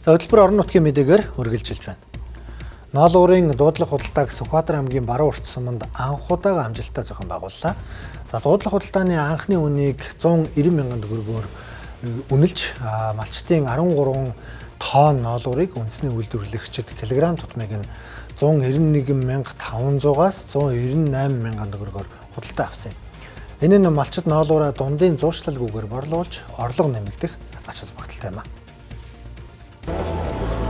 За, хөтөлбөр орон нутгийн мэдээгээр үргэлжилж байна. Ноолуурын дуудлага худалдааг Сүхбаатар аймгийн баруун урт суманд анх удаага амжилттай зохион байгууллаа. За, дуудлага худалдааны анхны үнийг 190 мянган төгрөгөөр үнэлж, малчдын 13 тонн ноолуурыг үндэсний үйлдвэрлэгчид килограмм тутмыг нь 191 500-аас 198 мянган төгрөгөөр худалдаа авсан юм. Энэ нь малчид ноолуураа дундын зуушлалгүйгээр борлуулж, орлого нэмэгдэх ач холбогдолтой юм а.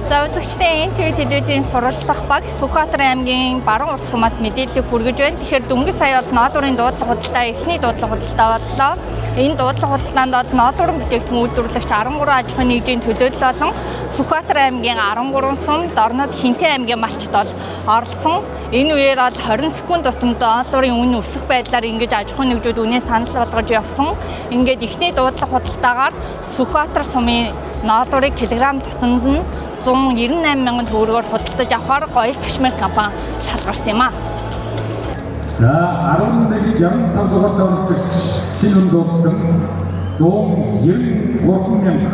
За, үзэгчдээ, НТВ телевизийн сурвалжлах баг Сүхбаатар аймгийн баруун урт сумаас мэдээллийг хүргэж байна. Тэгэхээр дөнгөж сая бол ноолуурын дуудлага худалдаа, эхний дуудлага худалдаа боллоо. Энэ дуудлага худалдаанд бол ноолуурын бүтээгдэхүүн үйлдвэрлэгч 13 аж ахуйн нэгжийн төлөөлөл болон Сүхбаатар аймгийн 13 сум, Дорнод, Хэнтэй аймгийн малчид бол оролцсон. Энэ үеэр бол 20 секунд тутамд ноолуурын үнэ өсөх байдлаар ингэж аж ахуйн нэгжүүд үнээ санал болгож явсан. Ингээд эхний дуудлага худалдаагаар Сүхбаатар сумын ноолуурыг килограмм тутамд нь 198 мянган төгрөгөөр худалдаж авахар Гоёл Кашмир компани шалгарсан юм а. За, 11 65 дугаар оролцогч хэн хүн дуудсан 193 мянга.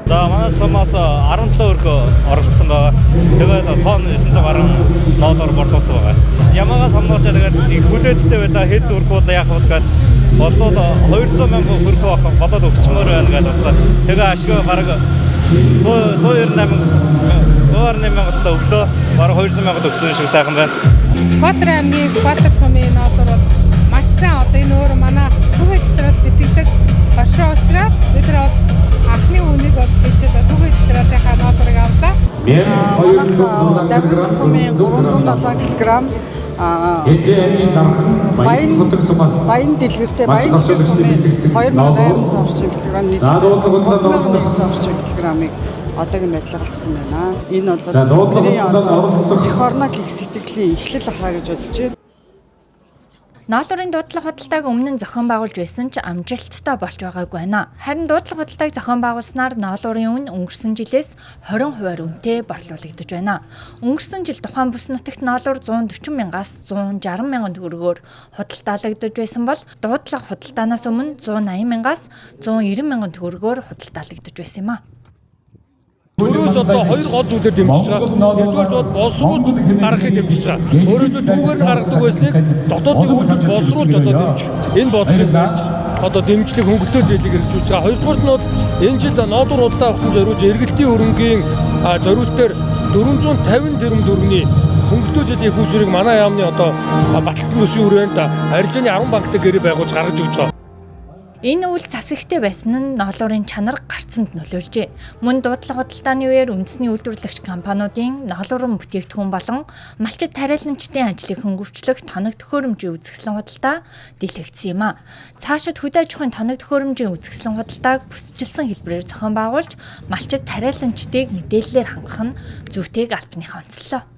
За, манай сумаас 17 өрхөө оролцсон байгаа. Тэгээд тонн 900 гаруй ноолуур борлуулсан байгаа. Ямаагаас хамнуулж, тэгээд их хүлээцтэй байлаа. Хэд өрх бол яах вэ гэж болвол 200 мянган өрхөө авах болоод өгчмөр байна гэж бодсон. Тэгээ ашиг бараг 100 198 198 мянга өглөө, бараг 200 мянга өгсөн шиг сайхан байна. Сүхбаатар аймгийн Сүхбаатар сумын ноолуур бол маш сайн, одоо энэ өөр манай Түгээ дотроос бэлтгэдэг хошроо учраас бид нар бол анхны үнийг бол хэлж одоо Түгээ дотроосынхаа ноолуурыг авлаа. Манайх Дамиран сумын 307 кг Баян Баян дэлгэртэй Баян дэлгэр сумын 2800 орчим килограмм, нийтдээ 3100 орчим килограммыг одоогийн байдлаар авсан байна. Энэ бол бидний одоо эх орноо гэх сэтгэлийн эхлэл ахаа гэж бодож байна. Ноолуурын дуудлага худалдааг өмнө нь зохион байгуулж байсан ч амжилттай болж байгаагүй байна. Харин дуудлага худалдааг зохион байгуулснаар ноолуурын үнэ өнгөрсөн жилээс 20%-аар үнэтэй борлуулагдаж байна. Өнгөрсөн жил тухайн бүс нутагт ноолуур 140 мянгаас 160 мянган төгрөгөөр худалдаалагдаж байсан бол дуудлага худалдаанаас өмнө 180 мянгаас 190 мянган төгрөгөөр худалдаалагдаж байсан юм а. Төрөөс одоо хоёр гол зүйлээр дэмжиж байгаа. Нэгдүгээр бол боловсруулж гаргахыг дэмжиж байгаа. Өөрөөр хэлбэл, түүгээр нь гаргадаг байсныг дотоодын үйлдвэр боловсруулж одоо дэмжих. Энэ бодлогыг барьж одоо дэмжлэг хөнгөлөлтөө зээлийг хэрэгжүүлж байгаа. Хоёрдугаарт нь бол энэ жил ноолуур худалдаа авахын зориулж эргэлтийн хөрөнгийн зориултаар 450 тэрбум төгрөгийн хөнгөлөлтөө зээлийн эх үүсвэрийг манай яамны одоо батлагдсан төсвийн хүрээнд арилжааны 10 банктай гэрээ байгуулж гаргаж өгч байгаа. Энэ үйл цас ихтэй байсан нь ноолуурын чанар гарцанд нөлөөлжээ. Мөн дуудлага худалдааны үеэр үндэсний үйлдвэрлэгч компаниудын ноолуурын бүтээгдэхүүн болон малчид тариаланчдын ажлыг хөнгөвчлөх тоног төхөөрөмжийн үзэсгэлэн худалдаа дийлэгдсэн юм а. Цаашид хөдөө аж ахуйн тоног төхөөрөмжийн үзэсгэлэн худалдааг бүсчилсэн хэлбэрээр зохион байгуулж, малчид тариаланчдыг мэдээллээр хангах нь зүйтэйг албаныхаа онцоллоо.